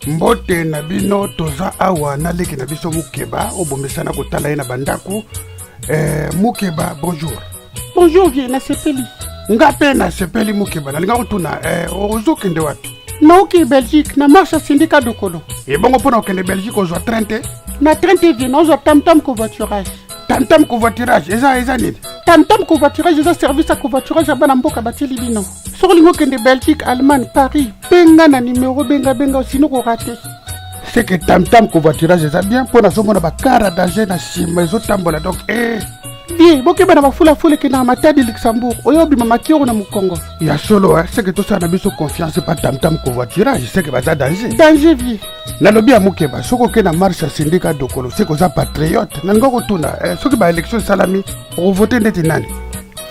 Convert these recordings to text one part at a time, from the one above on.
Mbote na bino, toza awa na leki na biso Mukeba, obomesana kotala ye na bandako. Mukeba, bonjour. Bonjour vieux, nasepeli. Nga mpe nasepeli Mukeba. Nalinga kotuna, ozokende wapi? Naoki Belgique na marche ya Sindika Dokolo. Ebongo mpona kokende Belgique ozwa train te? Na train te vieux, naozwa Tamtam covoiturage. Tamtam covoiturage eza nini? Tamtam covoiturage eza service ya covoiturage ya bana mboka batieli bino. Soki olingi okende Belgique, Allemagne, Paris, benga na numero, benga benga, sinon korater. C'est que Tamtam covoiturage eza bien mpo nazomona bacar ya danger na nsima ezotambola, donc Vieux, bokeba na bafulafula ekendaka Matadi, Luxembourg, oyo obima makioro na mokongo. Ya solo, c'est que tosala na biso confiance pa Tamtam covoiturage, c'est que baza danger. Danger vieux. Nalobi ya Mokeba, soki okei na marche ya Sindika Dokolo, c'est que oza patriote. Nalinga kotuna, soki baélection esalami, okovote ndeti nani?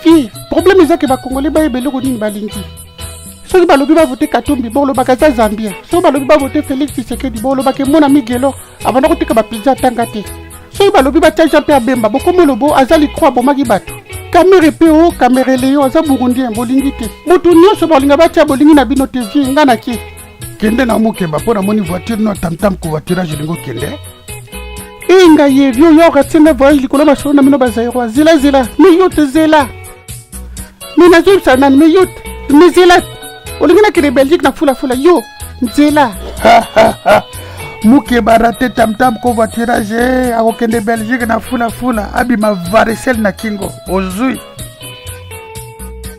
Vieux, problème eza ke bakongole bayeba eloko nini balingi. Soki balobi bavote Katumbi, bolobaka eza Zambien. Soki balobi bavote Félix Tshisekedi, bolobaka emona migelo abanda koteka bapiza, atanga te. Soki balobi batia Jean Pierre Bemba, bokomi olobo aza licro, abomaki bato. Kamerhe mpe o Kamerhe Leo aza Burundien, bolingi te. Moto nyonso balinga batia bolingi na bino te. Vieux, nga na ke. Kende na Mokeba, mpo namoni voiture no Tamtam covoiturage elingi okende. E ngai ye vieux, oyo okatinga voyage likolo masolo na bino bazairoi. Zela zela, me yo te, zela, me nazoyebisa nani, me yo te, me zela. Olingi nakende Belgique na fulafula, yo nzela. Mukeba raté Tamtam covoiturage, akokende Belgique na fulafula, abima varicelle na kingo. Ozwi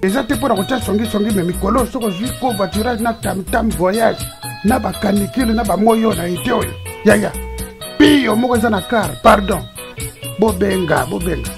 eza te mpona kotia songisongi, me mikolo soki ozwi covoiturage na Tamtam voyage na bacanicule na bamoyo na ete oyo, yaya, piyo moko eza na car. Pardon, bobenga bobenga.